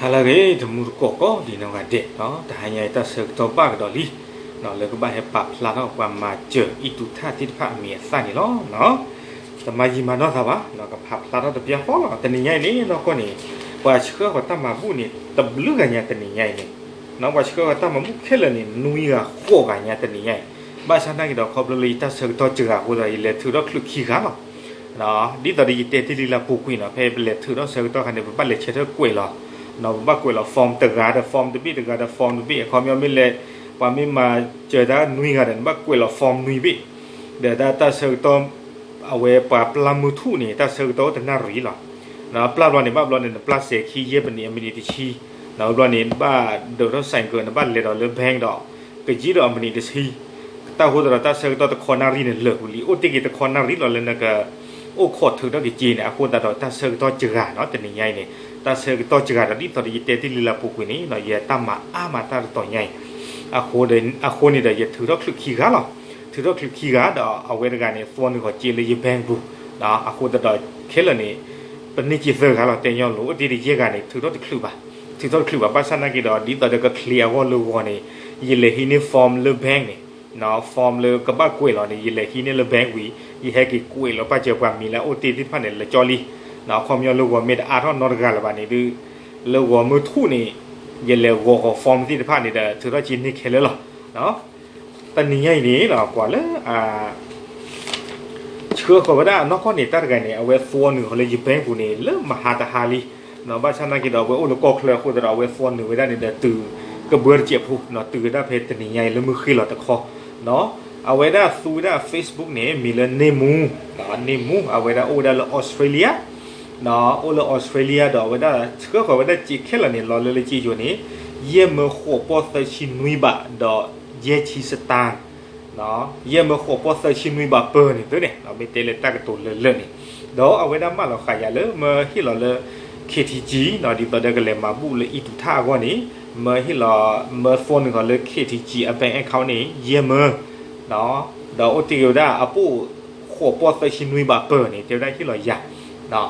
ဟါလၢအဂ့ၤ တမူတကိးကိးဒံးနီၢ်ဂၤဒဲး, တဟါညါအံၤတၢ်ဆၢကတီၢ်ဘၣ်ကဒီးလံ လၢကဘၣ်ဟဲပာ်ဖျါထီၣ်ပှၤမၤစၢၤအံၣ်တူၢ်ထၣ်သ့ၣ်တဖၣ်အမံၤအသၣ်န့ၣ်လီၤ. တမၤယံာ်မၤနီၢ်သးဘၣ်, ကဖးဖျါထီၣ်တပျၢ်ဃီလီၤ. တနံၤညါအံၤန့ၣ် နီၢ်ကီၢ်န့ၣ် ပှၤဆှၢဃီၤတၢ်မၤဘူၣ်န့ၣ် တဘျုးဂၤညါတနံၤညါအံၤန့ၣ်, ပှၤဆှၢဃီၤတၢ်မၤဘူၣ်ခဲလၢာ်န့ၣ် နွံဂၤဃိးဂၤညါတနံၤညါအံၤ, ဘၣ်ဆၣ်နာ်က့ဒီးခီဖျိလၢယတၢ်ဆၢကတီၢ်စှၤအဃိဒီး ယလဲၤထုးထီၣ်ချုးခံဂၤလီၤ. ဒ်သိးဒီးယတဲတ့ၢ်လံလၢပူၤကွံာ်နီၤ ဖဲပလဲၤထုးထီၣ်ဆၢကတီၢ်ခါန့ၣ် ပဘၣ်လဲၤဆၢထၢၣ်ကွဲးလီၤ, ပဘၣ်ကွဲးလီၤ form တဂၤဒီး form တဘ့ၣ် တဂၤဒီး form တဘ့ၣ်, အခီပညီမ့ၢ်လဲၤ ပှၤမ့ၢ်မၤစၢၤတၢ်နွံဂၤဒီး နဘၣ်ကွဲးလီၤ form နွံဘ့ၣ်, ဒီးတၢ်ဆၢကတီၢ် အဝဲပှၤပျၢ်မုၢ်ထူၣ်န့ၣ် တၢ်ဆၢကတီၢ်အိၣ်တနၣ်ရံၣ်လီၤ. ပျၢ်ဘျီန့ၣ် ဘၣ်ဘျီန့ၣ် နပျၢ်စဲၤခံယဲၢ်မံးနံး အမံးနံးတဆံ, ဘျီန့ၣ် နဘၣ်ဒိးထီၣ် ဆိုင်ကယ် နဘၣ်လဲၤဒီးလၢ bank ဒီး ကယံာ်ဒီးအမံးနံးတဆံ, တၢ်ဃိသတးဒီးတၢ်ဆၢကတီၢ်တခီနၣ်ရံၣ်န့ၣ် လၢာ်ပူၤလံ အိၣ်တ့ၢ်က့ၤတခီနၣ်ရံၣ်လီၤလၢနက အိၣ်ခိးထုးထီၣ်က့ၤက့ၤန့ၣ် အဃိသတးဒီးတၢ်ဆၢကတီၢ်စှၤနီၤ တနံၤညါအံၤန့ၣ်, တၢ်ဆၢကတီၢ်စှၤဒီးဒ်သိးဒီးယတဲတ့ၢ်လံလၢပူၤကွံာ်န့ၣ် ယတၢ်မၤအါမးတၢ်တတီၤညါအံၤ, အဃိန့ၣ်ဒီးယထုးထီၣ်ချုးခံဂၤလီၤ. ထုးထီၣ်ချုးခံဂၤဒီးအဝဲတဂၤန့ၣ် သွီနုာ်ဃီၤစ့လၢယ bank ပူၤ, အဃိသတးဒီးခဲလၢာ်န့ၣ် ပန့ၢ်က့ၤသၢဂၤလီၤ တဲညီလိၤ အိၣ်တ့ၢ်တယဲၢ်ဂၤန့ၣ် ထုးထီၣ်တချုးဘၣ်, ထုးထီၣ်တချုးဘၣ် ဘၣ်ဆၣ်နာ်က့ဒီး ဒ်သိးဒီးကချ့အဂီၢ်လၢဂီၤန့ၣ် ယလဲၤဟံးန့ၢ် form လၢ bank န့ၣ်, form လၢကဘၣ်ကွဲးလီၤန့ၣ် ယလဲၤဟံးန့ၢ်လၢ bank ဝံၤ ယဟဲက့ၤကွဲးလီၤပာ်စၢၤပှၤမံၤလၢအအိၣ်တ့ၢ်သ့ၣ်တဖၣ်န့ၣ် လၢကၠီလံ, အခီပညီလၢဂီၤမ့ၢ်တအါထီၣ်နီတဂၤလၢၤဘၣ်န့ၣ်ဒုး လၢဂီၤမုၢ်ထူၣ်န့ၣ် ယလဲၤဂီၤဃီၤ form သ့ၣ်တဖၣ်န့ၣ်ဒီး ထုးထီၣ်က့ၤန့ၢ်ခဲလၢာ်လီၤ. တနံၤညါအံၤန့ၣ် ကွၢ်လၢ ဆှၢဃီၤဝဲဒၣ်အနီၢ်ကီၢ်န့ၣ် တၢ်တဂၤန့ၣ် အဝဲသွီနုာ်ဃီၤလၢယ bank ပူၤန့ၣ် လၢမဟါတဟါလံ, ဘၣ်ဆၣ်နာ်က့ဒီး အဝဲအိၣ်လၢကီၢ်ချၢအဃိသတးဒီး အဝဲသွီနုာ်ဝဲဒၣ်န့ၣ်ဒီးတုၤကဘၢတစဲးဖိ တုၤဝဲဒၣ်ဖဲတနံၤညါအံၤလၢမုၢ်ဃ့ၢ်လီၤတခီ, အဝဲဒၣ်သူဝဲဒၣ် Facebook န့ၣ် မံၤလၢ န့ၢ်မူ, န့ၢ်မူ အဝဲဒၣ်အိၣ်ဝဲဒၣ်လၢ Australia, အိၣ်လၢ Australia ဒီးအဝဲဒၣ် ဆှၢဃီၤဝဲဒၣ်စ့ခဲလၢာ်န့ၣ် လီၤလၢလၢက့ယိၤန့ၣ် ယဲၢ်မၢဃိးပီၢ်သၢဆံနွံဘးဒီး ယဲၢ်ဆံ star ယဲၢ်မၢဃိးပီၢ်သၢဆံနွံဘးပၢၢ်န့ၣ်သုန့ၣ် မ့ၢ်တဲလၢတၢ်ကတိၤလၢလၢာ်န့ၣ်, ဒီးအဝဲဒၣ်မၢလီၤဃာ်ယၤလၢမၢဟ့ၣ်လီၤလၢ KTG ဒ်သိးဒီးကလဲၤမၤဘူၣ်လၢအံၣ်တူၢ်ထၣ်အဂီၢ်န့ၣ် မၢဟ့ၣ်လီၤ မၢသွီနုာ်ဃီၤလၢ KTG အ bank account န့ၣ် ယဲၢ်မၢ ဒီးအိၣ်တ့ၢ်က့ၤဝဲဒၣ်အပိၢ်ဃိးပီၢ်သၢဆံနွံဘးပၢၢ်န့ၣ် တဲဝဲဒၣ်ဟ့ၣ်လီၤယၤ,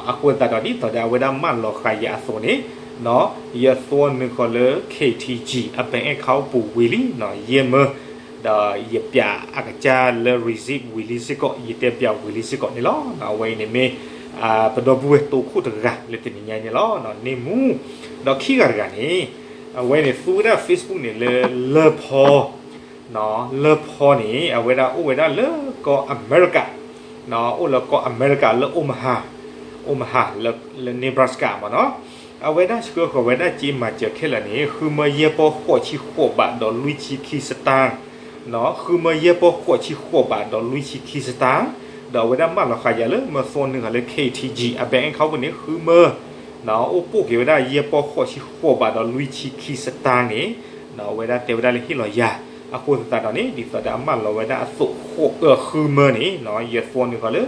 အဃိသတးဒီးဒ်သိးဒီးအဝဲဒၣ်မၢလီၤဃာ်ယၤအသိးန့ၣ် ယသွီနုာ်ဃီၤလၢ KTG အ bank account ပူၤဝံၤလံ ယဲၢ်မၢ ဒီးယပျးအကစၢ်လၢ receipt ဝံၤလံစ့ၢ်ကီး ယတဲပျးဝံၤလံစ့ၢ်ကီးန့ၣ်လီၤ. အဝဲအံၤန့ၣ်မ့ၢ် ပဒီပုၢ်ဝဲၢ်တိခိၣ်တဂၤလၢတနံၤညါအံၤန့ၣ်လီၤ န့ၢ်မူ, ဒီးခံဂၤတဂၤန့ၣ် အဝဲန့ၣ်သူဝဲဒၣ် Facebook န့ၣ်လၢ လၢဖီ လၢဖီန့ၣ် အဝဲဒၣ်အိၣ်ဝဲဒၣ်လၢကီၢ်အမဲရကၤ, အိၣ်လၢကီၢ်အမဲရကၤလၢ Omaha, Omaha လၢ Nebraska မ့ၢ်နီၤ, အဝဲဒၣ်ဆှၢဃီၤဝဲဒၣ်စ့မၤစၢၤခဲလၢာ်န့ၣ် ဃုမၢယဲၢ်ပီၢ်ဃိးဆံဃိးဘးဒီးလွံၢ်ဆံခံ star, ဃုမၢယဲၢ်ပီၢ်ဃိးဆံဃိးဘးဒီးလွံၢ်ဆံခံ star, ဒီးအဝဲဒၣ်မၢလီၤဃာ်ယၤလၢမၢသွီနုာ်ဃီၤလၢ KTG အ bank account ပူၤန့ၣ် ဃုမၢ အိၣ်ပိၢ်က့ၤဝဲဒၣ်ယဲၢ်ပီၢ်ဃိးဆံဃိးဘးဒီးလွံၢ်ဆံခံ star န့ၣ်, အဝဲဒၣ်တဲဝဲဒၣ်လၢဟ့ၣ်လီၤယၤ, အဃိသတးဒီးန့ၣ် ဒ်သိးဒီးအမၢလီၤဝဲဒၣ်အသိးဃုမၢန့ၣ် ယသွီနုာ်ဃီၤလၢ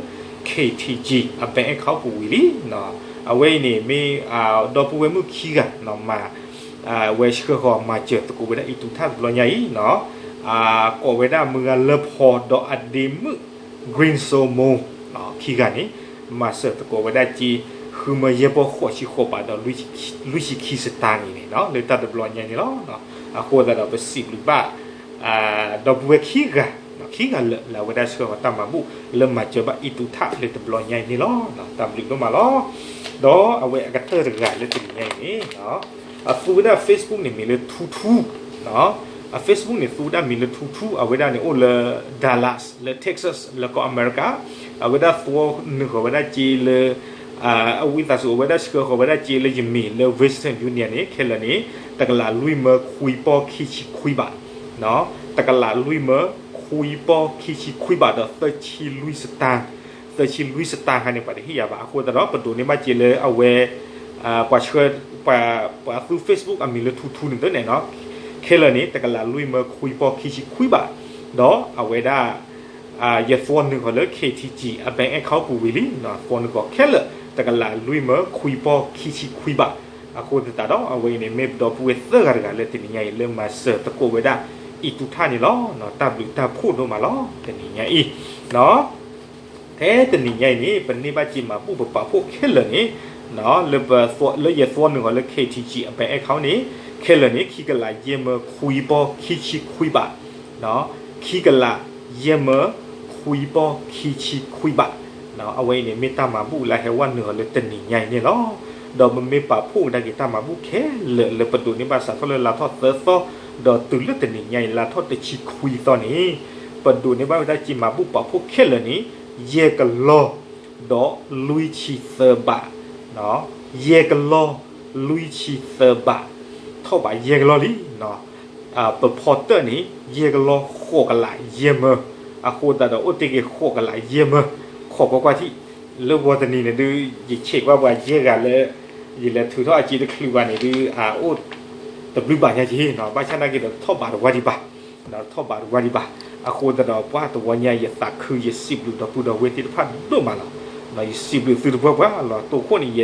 KTG အ bank account ပူၤဝံၤလံ, အဝဲအံၤန့ၣ်မ့ၢ် ဒီပုၢ်ဝဲၢ်မုၣ်ခံဂၤ မၤ ဝဲဆှၢဃီၤမၤစၢၤသကိးဝဲဒၣ်အံၣ်တူၢ်ထၣ်တဘျီညါအံၤ, ကိးဝဲဒၣ်မုၢ်ဂၤလၢဖီဒီးအဒ့မုၣ် Green Somo ခံဂၤန့ၣ် မၤစၢၤသကိးဝဲဒၣ်စ့ ဃုမၢယဲၢ်ပီၢ်ဃိးဆံဃိးဘးဒီးလွံၢ်ဆံခံ star န့ၣ်န့ၣ် လၢတၢ်တဘျီညါန့ၣ်လီၤ. အဃိသတးဒီးပစံးဘျုးဘၣ် ဒီပုၢ်ဝဲၢ်ခံဂၤ ခံဂၤလၢာ်လၢအဝဲဒၣ်ဆှၢဃီၤတၢ်မၤဘူၣ်လၢမၤစၢၤဘၣ်အံၣ်တူၢ်ထၣ်လၢတဘျီညါအံၤန့ၣ်လီၤ. တၢ်ဘျုးဒိၣ်မးလီၤ. ဒီးအဝဲအကတၢၢ်တဂၤလၢတနံၤညါအံၤန့ၣ် အသူဝဲဒၣ် Facebook န့ၣ်မံၤလၢ ထူထူ, အ Facebook န့ၣ်သူဝဲဒၣ်မံၤလၢ ထူထူ အဝဲဒၣ်န့ၣ်အိၣ်လၢ Dallas လၢ Texas လၢကီၢ်အမဲရကၤ, အဝဲဒၣ်သွီနုာ်ဃီၤဝဲဒၣ်စ့လၢ အဝံသးစူၤ အဝဲဒၣ်ဆှၢဃီၤဝဲဒၣ်စ့လၢယမံၤလၢ Western Union န့ၣ် ခဲလၢာ်န့ၣ် တကလးလွံၢ်မၢခွံပီၢ်ခံဆံခွံဘး, တကလးလွံၢ်မၢခွံပီၢ်ခံဆံခွံဘးဒီးသၢဆံလွံၢ် star, သၢဆံလွံၢ် star ခါန့ၣ် ပှၤတဟ့ၣ်ယၤဘၣ် အဃိသတးဒီး ပဒိးန့ၢ်ဘၣ်စ့လၢအဝဲ ပှၤဆှၢ ပှၤသူ Facebook အမံၤလၢ ထူထူ န့ၣ်သ့န့ၣ် ခဲလၢာ်န့ၣ် တကလးလွံၢ်မၢခွံပီၢ်ခံဆံခွံဘး, ဒီးအဝဲဒၣ် ယသွီနုာ်ဃီၤလၢ KTG အ bank account ပူၤဝံၤလံ, သွီနုာ်ဃီၤခဲလၢာ် တကလးလွံၢ်မၢခွံပီၢ်ခံဆံခွံဘး, အဃိသတးဒီး အဝဲအံၤန့ၣ် မ့ၢ်ပဒီပုၢ်ဝဲၢ်သၢဂၤတဂၤလၢတနံၤညါအံၤ လၢမၤစၢၤသကိးဝဲဒၣ် အံၣ်တူၢ်ထၣ်န့ၣ်လီၤ. တၢ်ဘျုးတၢ်ဖှိၣ်ဒိၣ်မးလီၤ တနံၤညါအံၤ ဖဲတနံၤညါအံၤန့ၣ် ပန့ၢ်ဘၣ်စ့မၤဘူၣ်ပပာ်ဖှိၣ်ခဲလၢာ်န့ၣ် လၢပ လၢယသွီနုာ်ဃီၤလၢ K T G အ bank account န့ၣ် ခဲလၢာ်န့ၣ် ခံကလးယဲၢ်မၢခွံပီၢ်ခံဆံခွံဘး, ခံကလးယဲၢ်မၢ ခွံပီၢ်ခံဆံခွံဘး, အဝဲအံၤန့ၣ် မ့ၢ်တၢ်မၤဘူၣ်လၢဟဲဝဲနုာ်ဃီၤလၢတနံၤညါအံၤန့ၣ်လီၤ. ဒီးပမ့ၢ်ပာ်ဖှိၣ်ကဒါက့ၤတၢ်မၤဘူၣ်ခဲလၢာ်လၢပဒိးန့ၢ်ဘၣ်စးထီၣ်လၢလါထီၣ်သၢသီ, ဒီးတုၤလၢတနံၤညါအံၤလါထီၣ်တဆံခွံသီန့ၣ်, ပဒိးန့ၢ်ဘၣ်ဝဲဒၣ်က့ၤမၤဘူၣ်ပာ်ဖှိၣ်ခဲလၢာ်န့ၣ် ယဲၢ်ကလီၢ် ဒီးလွံၢ်ဆံသၢဘး, ယဲၢ်ကလီၢ် လွံၢ်ဆံသၢဘး, ထီၣ်ဘးယဲၢ်ကလီၢ်လံ. ပဖီတၢၣ်န့ၣ် ယဲၢ်ကလီၢ်ဃိးကလးယဲၢ်မၢ, အဃိသတးဒီးအိၣ်တ့ၢ်က့ၤဃိးကလးယဲၢ်မၢ, ခိးကွၢ်ကွၢ်ထံၣ်, လၢဝီတနံၤန့ၣ်ဒုး ယဆဲးကွၢ်ပှၤယဲၢ်ဂၤလၢ ယလဲၤထုးထီၣ်အစ့တချုးဘၣ်န့ၣ်ဒုး အအိၣ်တဘျုးဘးညါက့ၤနီၤ, ဘၣ်ဆၣ်နာ်က့ၤဒီးထီၣ်ဘးတဝါဒံးဘၣ် ထီၣ်ဘးတဝါဒံးဘၣ်. အဃိသတးဒီးပှၤတဝီညါ ယသးခု ယစံးဘျုးဒီပုၢ်ဒီဝဲၢ်သ့ၣ်တဖၣ်ဒိၣ်မးလီၤ. ယစံးဘျုးသုတပှၢ်ပှၢ်လီၤ. တိခိၣ်န့ၣ် ယ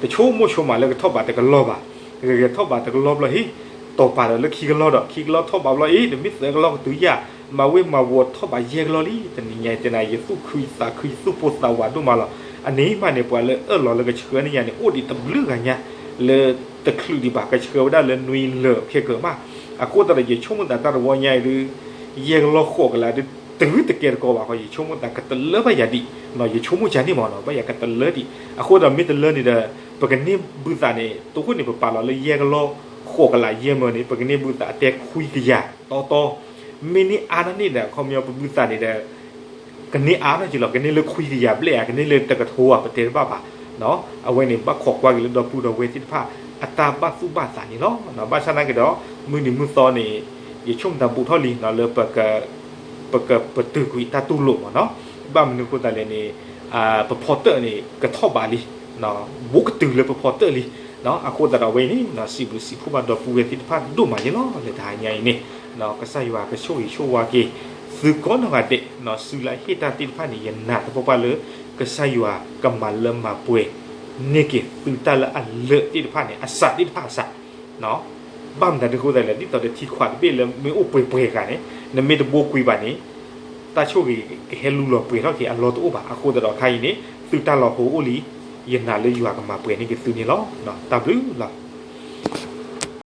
တဆိကမိၣ်ဆိကမးလၢကထီၣ်ဘးတကလီၢ်ဘၣ်. ဂဲၤဂဲၤထီၣ်ဘးတကလီၢ်ဘျီဟံၣ်, တီၤပာ်ဒီးလၢခံကလီၢ်ဒီး ခံကလီၢ်ထီၣ်ဘးဘျီအံၤ တမ့ၢ်သၢကလီၢ်ကတုၤယၤ, မၤဝ့ၤမၤဝီၤထီၣ်ဘးယဲၢ်ကလီၢ်လံ. တနံၤညါအံၤတဲနၤ ယသူၣ်ခုယသးခု ယသူၣ်ပိၢ်သးဝးဒိၣ်မးလီၤ. အန့ၣ်မးန့ၣ် ပှၤလၢအၢၣ်လီၤလၢကဆှၢန့ၢ်ယၤန့ၣ် အိၣ်ဒံးတဘျုးဂၤညါ လၢတချုးဒံးဘၣ် ကဆှၢဝဲဒၣ်လၢနွံလၢာ်ခဲကၢၤမး. အဃိသတးဒီး ယဆိကမိၣ်သးတၢ်တဝီညါအံၤဒုး ယဲၢ်ကလီၢ်ဃိးကလးဒုး တဂုာ်တကဲတကီဘၣ်ဃီ ယဆိကမိၣ်သးကတလၢဘၣ်ယၤဒံး, ယဆိကမိၣ်ကန့ၣ်မးနီၤ, ဘၣ်ယၤကတလၢဒံး. အဃိသတးဒီးမ့ၢ်တလၢန့ၣ်ဒီး ပကန့ၢ်ဘုသးန့ၣ် တိခိၣ်န့ၣ် ပပာ်လီၤလၢယဲၢ်ကလီၢ်ဃိးကလးယဲၢ်မၢန့ၣ် ပကန့ၢ်ဘုသးအတဲခွံကယၤတီတီ, မ့ၢ်န့ၢ်အါန့ၢ်န့ၣ်ဒီး အခီပညီပဘုသးန့ၣ်ဒီး ကန့ၢ်အါန့ၢ်က့ၤလီၤ, ကန့ၢ်လၢခွံကယၤဘျဲၣ်ဧါ, ကန့ၢ်လၢတကထိဧါ ပတဲတဘၣ်ဘၣ်. အဝဲန့ၣ် ဘၣ်ခိးကွၢ်က့ၤလၢဒီပုၢ်ဒီဝဲၢ်သ့ၣ်တဖၣ် အတၢ်ဘၣ်သူၣ်ဘၣ်သးန့ၣ်လီၤ. ဘၣ်ဆၣ်နာ်က့ၤဒီး မုၢ်နံၤမုၢ်သီန့ၣ် ယဆိကမိၣ်သးဘူးထီၣ်လံလၢ ပကပတုာ်ကွံာ်တၢ်တူၢ်လိာ်မးနီၤ. ဘၣ်မနုၤအဃိသတးလဲၣ်န့ၣ် ပဖီတၢၣ်န့ၣ် ကထီၣ်ဘးလံ, ဘူးကတုၤလၢပဖီတၢၣ်လံ. အဃိသတးဒီးဝဲအံၤန့ၣ် စံးဘျုးစံးဖှိၣ်ဘၣ်ဒီပုၢ်ဝဲၢ်သ့ၣ်တဖၣ်ဒိၣ်မးန့ၣ်လီၤ. လၢတဟါညါအံၤန့ၣ် ကစၢ်ယွၤကဆိၣ်ဂ့ၤဆိၣ်ဝါက့ၤ သုကိးနီၢ်ဂၤဒဲး စုလၢဟ့ၣ်တၢ်သ့ၣ်တဖၣ်န့ၣ် ယနာ်သပှၢ်ပှၢ်လၢ ကစၢ်ယွၤကမၤလၢမၤပှဲၤန့ၢ်က့ၤသုတၢ်လၢအလၢာ်သ့ၣ်တဖၣ်န့ၣ် အစးသ့ၣ်တဖၣ်အစး ဘၣ်မတၤဒ်အဃိသတးလဲၣ်, ဒ်သိးဒီးထံခွးတဘ့ၣ်လၢမ့ၢ်အိၣ်ပှဲၤပှဲၤဂၤန့ၣ် နမ့ၢ်တဘိကွံာ်ဘၣ်န့ၣ် တၢ်ဆိၣ်ဂ့ၤကဟဲလူလီၤပှဲၤထီၣ်က့ၤအလီၢ်တအိၣ်ဘၣ်. အဃိသတးဒီးခါအံၤန့ၣ် သုတၢ်လီၤဟိအိၣ်လံ, ယနာ်လၢယွၤကမၤပှဲၤန့ၢ်က့ၤသုန့ၣ်လီၤ. တၢ်ဘျုးလီၤ.